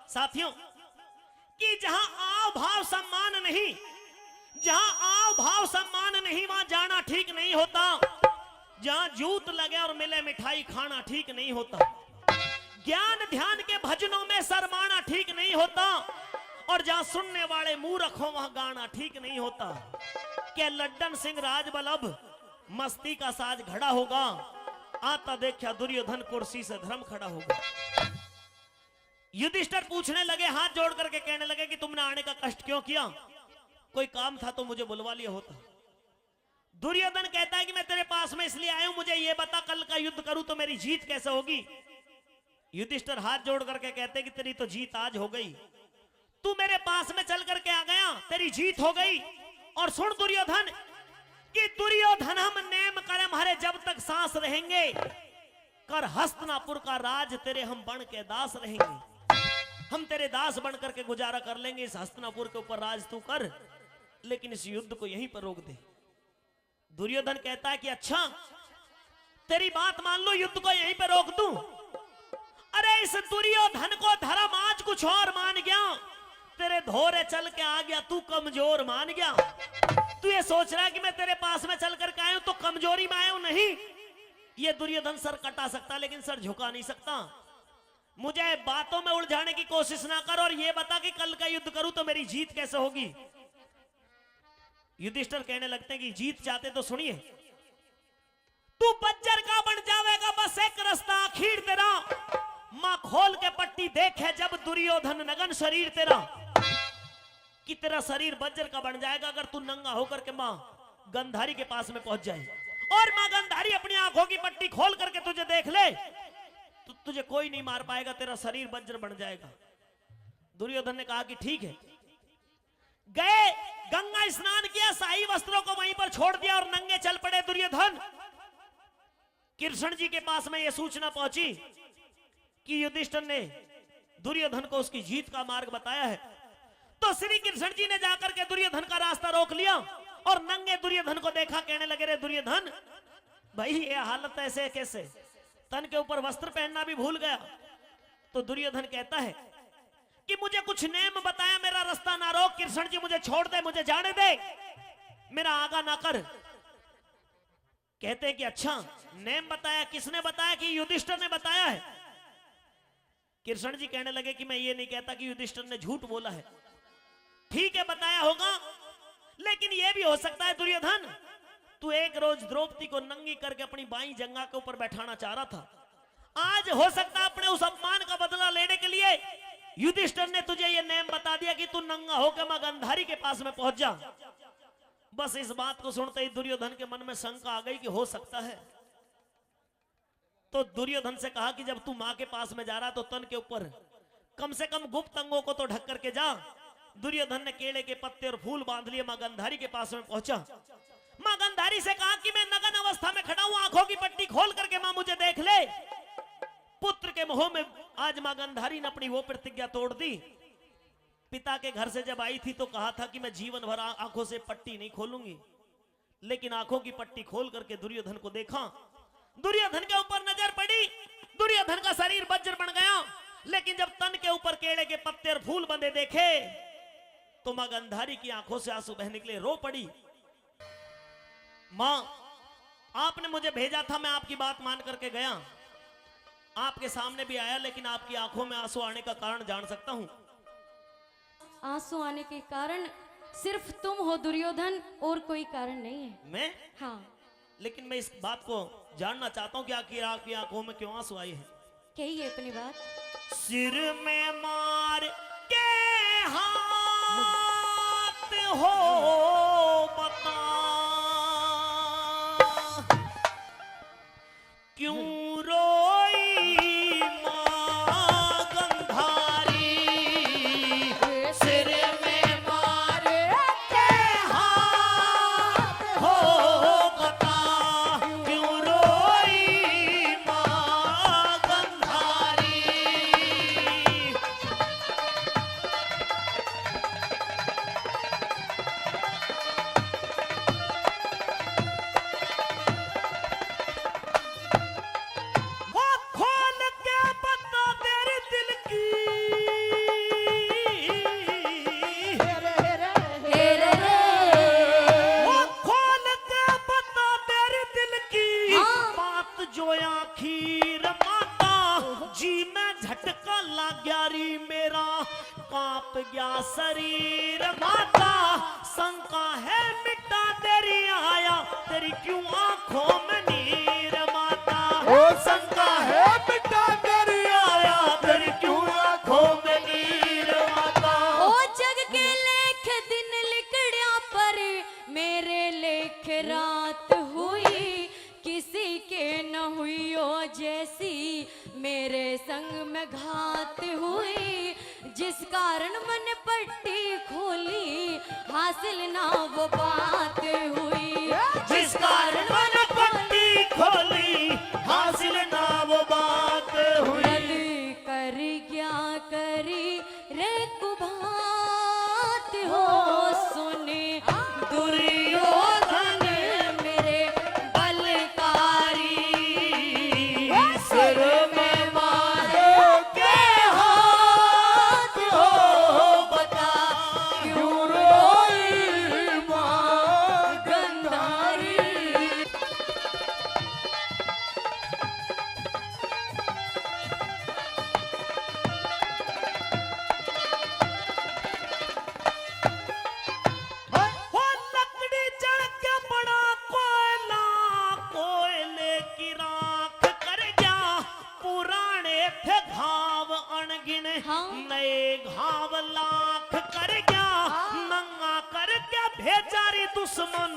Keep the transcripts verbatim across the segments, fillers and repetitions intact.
साथियों, कि जहां आव भाव सम्मान नहीं, जहां आव भाव सम्मान नहीं, वहां जाना ठीक नहीं होता। जहां जूत लगे और मिले मिठाई खाना ठीक नहीं होता। ज्ञान ध्यान के भजनों में शर्माना ठीक नहीं होता। और जहां सुनने वाले मूर्ख हों, वहां गाना ठीक नहीं होता। के लड्डन सिंह राजबल्लभ मस्ती का साज घड़ा होगा, आता देखा दुर्योधन कुर्सी से धर्म खड़ा होगा। युधिष्ठिर पूछने लगे, हाथ जोड़ करके कहने लगे कि तुमने आने का कष्ट क्यों किया? कोई काम था तो मुझे बुलवा लिया होता। दुर्योधन कहता है कि मैं तेरे पास में इसलिए आया हूं, मुझे ये बता, कल का युद्ध करूं तो मेरी जीत कैसे होगी? युधिष्ठिर हाथ जोड़ करके कहते कि तेरी तो जीत आज हो गई, तू मेरे पास में चल करके आ गया, तेरी जीत हो गई। और सुन दुर्योधन, कि दुर्योधन हम नेम करे म्हारे जब तक सांस रहेंगे, कर हस्तिनापुर का राज तेरे हम बन के दास रहेंगे। हम तेरे दास बन करके गुजारा कर लेंगे, इस हस्तिनापुर के ऊपर राज तू कर, लेकिन इस युद्ध को यहीं पर रोक दे। दुर्योधन कहता है कि अच्छा, तेरी बात मान लो, युद्ध को यहीं पे रोक दूं। अरे, इस दुर्योधन को धर्म आज कुछ और मान गया, तेरे धोरे चल के आ गया, तू कमजोर मान गया। तू ये सोच रहा है कि मैं तेरे पास में चल करके आया हूं तो कमजोरी में आया हूं, नहीं। ये दुर्योधन सर कटा सकता लेकिन सर झुका नहीं सकता। मुझे बातों में उलझाने की कोशिश ना कर और ये बता कि कल का युद्ध करूं तो मेरी जीत कैसे होगी। युधिष्ठिर कहने लगते हैं कि जीत चाहते तो सुनिए, तू बज्जर का बन जावेगा, बस एक रास्ता आखिर तेरा, माँ खोल के पट्टी देखे जब दुर्योधन नगन शरीर तेरा, कि तेरा शरीर बज्जर का बन जाएगा अगर तू नंगा होकर के माँ गंधारी के पास में पहुंच जाए और माँ गंधारी अपनी आंखों की पट्टी खोल करके तुझे देख ले, तो तुझे कोई नहीं मार पाएगा, तेरा शरीर बज्जर बन जाएगा। दुर्योधन ने कहा कि ठीक है। गए, गंगा स्नान किया, शाही वस्त्रों को वहीं पर छोड़ दिया और नंगे चल पड़े दुर्योधन। कृष्ण जी के पास में यह सूचना पहुंची कि युधिष्ठिर ने दुर्योधन को उसकी जीत का मार्ग बताया है, तो श्री कृष्ण जी ने जाकर के दुर्योधन का रास्ता रोक लिया और नंगे दुर्योधन को देखा, कहने लगे, रे दुर्योधन, भाई, ये हालत ऐसे कैसे, तन के ऊपर वस्त्र पहनना भी भूल गया। तो दुर्योधन कहता है कि मुझे कुछ नेम बताया, मेरा रास्ता ना रोक, कृष्ण जी मुझे छोड़ दे, मुझे जाने दे, मेरा आगा ना कर। कहते हैं कि अच्छा, नेम बताया, किसने बताया? कि युधिष्ठिर ने बताया है। कृष्ण जी कहने लगे कि मैं ये नहीं कहता कि युधिष्ठिर ने झूठ बोला है, ठीक है, बताया होगा, लेकिन ये भी हो सकता है दुर्योधन, तू एक रोज द्रौपदी को नंगी करके अपनी बाईं जंगा के ऊपर बैठाना चाह रहा था। आज हो सकता है अपने उस अपमान का बदला लेने के लिए युधिष्ठिर ने तुझे ये नेम बता दिया कि तू नंगा होकर मां गंधारी के पास में पहुंच जा। बस इस बात को सुनते ही दुर्योधन के मन में शंका आ गई कि हो सकता है। तो दुर्योधन से कहा कि जब तू माँ के पास में जा रहा तो तन के ऊपर कम से कम गुप्त अंगों को तो ढक करके जा। दुर्योधन ने केले के पत्ते और फूल बांध लिए, माँ गंधारी के पास में पहुंचा। माँ गंधारी से कहा कि मैं नग्न अवस्था में खड़ा हूं, आंखों की पट्टी खोल करके माँ मुझे देख ले। पुत्र के मोह में आज माँ गंधारी ने अपनी वो प्रतिज्ञा तोड़ दी। पिता के घर से जब आई थी तो कहा था कि मैं जीवन भर आ-, आंखों से पट्टी नहीं खोलूंगी, लेकिन आंखों की पट्टी खोल करके दुर्योधन को देखा, दुर्योधन के ऊपर नजर पड़ी, दुर्योधन का शरीर वज्र बन गया, लेकिन जब तन के ऊपर केले के पत्ते और फूल बंधे देखे तो मां गंधारी की आंखों से आंसू बह निकले, रो पड़ी। मां, आपने मुझे भेजा था, मैं आपकी बात मान करके गया, आपके सामने भी आया, लेकिन आपकी आंखों में आंसू आने का कारण जान सकता हूं? आंसू आने के कारण सिर्फ तुम हो दुर्योधन, और कोई कारण नहीं है। मैं? हाँ। लेकिन मैं इस बात को जानना चाहता हूँ कि आखिर आपकी आंखों में क्यों आंसू आए हैं? कहिए अपनी बात। सिर में मार के हाथ हो बता, क्यों रोई माँ गंधारी, सिर में मार के हाथ हो बता, क्यों रोई माँ गंधारी। यारी मेरा कांप गया शरीर माता, शंका है मिटा तेरी आया, तेरी क्यों आंखों में नीर माता। ओ शंका है मिटा तेरी आया, तेरी क्यों आंखों में नीर माता। ओ जग के लेख दिन लिकड़या पर मेरे लेख रात हुई, किसी के न हुई ओ जैसी मेरे संग में घात हुई। जिस कारण मन पट्टी खोली, हासिल ना वो बात हुई। जिस कारण मन पट्टी खोली, हासिल ना वो बात हुई। रद कर क्या करी रे कुभात हो, सुन दुर्योधन मेरे बलकारी। सिर में मार के हाथ हो, बता क्यों रोई माँ गंधारी। वो लकड़ी जल के बड़ा कोयला, कोयले की राख कर गया। पुराने थे घाव अनगिन, हाँ। नए घाव लाख कर गया। हाँ। नंगा करके भेजा री दुश्मन,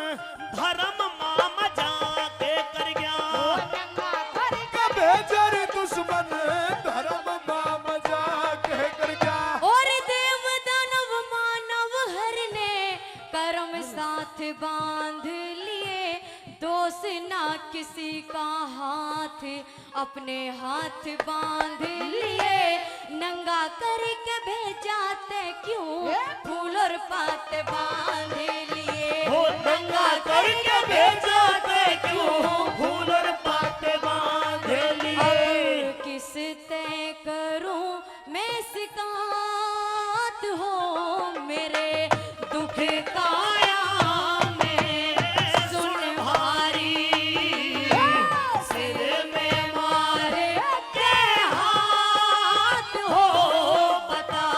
धर्म माँ मजाक कर गया। ओ नंगा करके भेजा री दुश्मन, धर्म माँ मजाक कर गया। और देव दानव मानव हर ने कर्म साथ बांध लिए, दोष ना किसी का हाथ, अपने हाथ बांध लिए। नंगा करके भेजा तै क्यों, ए? फूल और पत्ते बांध लिए। हो नंगा करके भेजा तै क्यों, फूल और पत्ते बांध लिए। अब किस तै करूं मैं शिकायत हो, मेरे दुख काया में सुन भारी। सिर में मार के हाथ हो, बता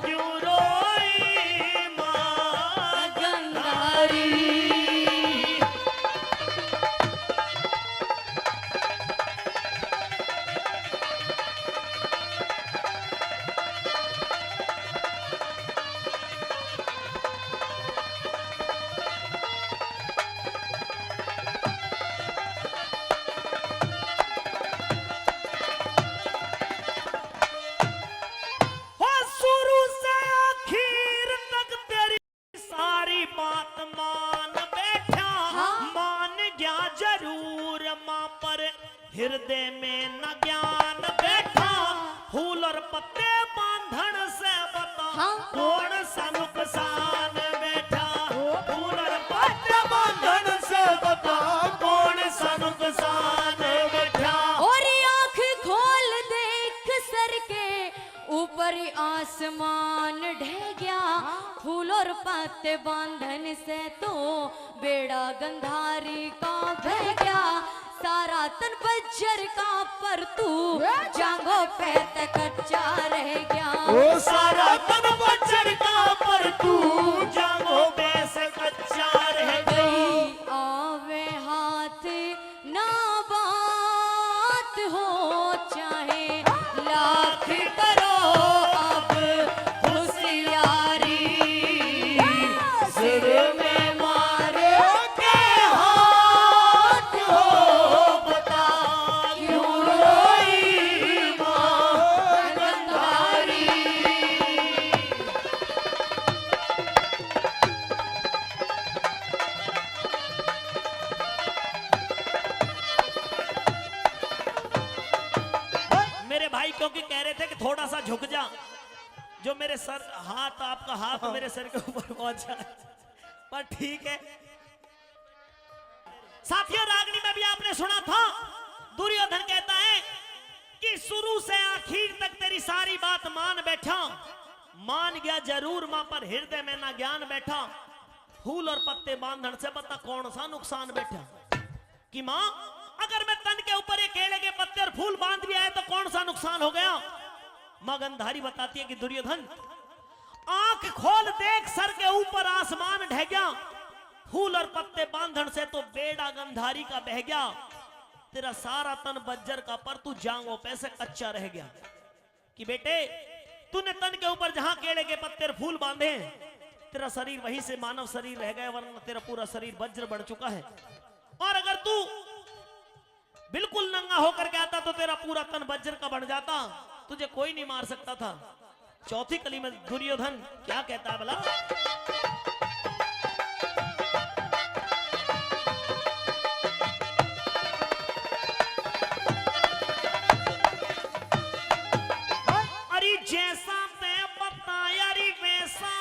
क्यों रोई माँ गंधारी। ओ शुरू से आखिर तक तेरी सारी बात मान बैठा, हाँ। मान गया जरूर माँ, पर हृदय में न ज्ञान बैठा। फूल और पत्ते बांधन से बता, हाँ। कौन सा नुकसान बैठा? फूल और पत्ते बांधन से बता, कौन सा नुकसान बैठा? और आँख खोल देख सर के ऊपर आसमान ढह गया। हाँ। फूल और पत्ते बांधन से तो बेड़ा गंधारी का बह गया। सारा तन बज्जर का पर तू, ए? जांगो पे ते कच्चा रह गया। ओ सारा तन बज्जर का पर तू, जांगो पे से कच्चा रह गया। गई आवे हाथ ना बात हो, चाहे लाख करो अब होशियारी। सिर में मार के हाथ हो, बता क्यों रोई माँ गंधारी। मेरे भाई क्योंकि कह रहे थे कि थोड़ा सा झुक जा, जो मेरे सर, हाथ, आपका हाथ मेरे सर के ऊपर पहुंच जाए, पर ठीक है। साथियों, रागनी में भी आपने सुना था, दुर्योधन कहता है कि शुरू से आखिर तक तेरी सारी बात मान बैठा, मान गया जरूर माँ, पर हृदय में ना ज्ञान बैठा। फूल और पत्ते बांधन से बता कौन सा नुकसान बैठा? कि माँ, अगर मैं तन के ऊपर ये केले के पत्ते और फूल बांध भी आए तो कौन सा नुकसान हो गया? माँ गंधारी बताती है कि दुर्योधन, आंख खोल, देख, सर के ऊपर आसमान ढह गया, फूल और पत्ते बांधण से तो बेड़ा गंधारी का बह गया, तेरा सारा तन बज्जर का, पर तू जांगों पे से कच्चा रह गया। कि बेटे, तूने तन के ऊपर जहां केले के पत्ते और फूल बांधे हैं, तेरा शरीर वहीं से मानव शरीर रह गया, वरना तेरा पूरा शरीर वज्र बन चुका है। और अगर तू बिल्कुल नंगा होकर के आता तो तेरा पूरा तन वज्र का बन जाता, तुझे कोई नहीं मार सकता था। चौथी कली में दुर्योधन क्या कहता है भला? अरे जैसा तै बताया रे वैसा।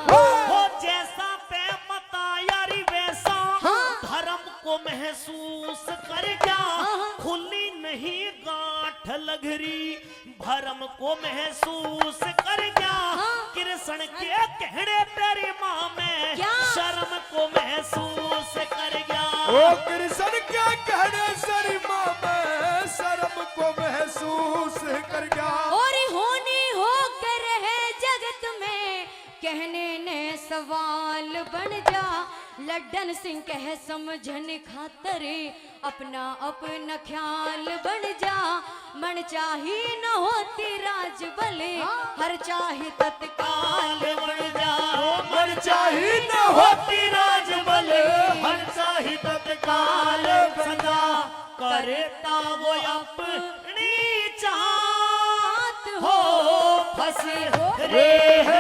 हो जैसा तै बताया रे वैसा। हाँ। धर्म को महसूस कर जा। हाँ। खुली नहीं गांठ लग रही। भरम को महसूस कर गया। हाँ। कृष्ण के कहने तेरी माँ में क्या? शर्म को महसूस कर गया। ओ कृष्ण के कहने तेरी माँ में शर्म को महसूस कर गया। और होनी होकर है जगत में, कहने ने सवाल बन जा। लड्डन सिंह कह समझन खातर अपना अपना ख्याल बन जा। मन चाही न होती राजबल, हाँ। हर चाही तत्काल बन जा। मन चाही न होती राजबल, हर चाही तत्काल बन जा। करता वो अपनी चाहत हो, फंस रे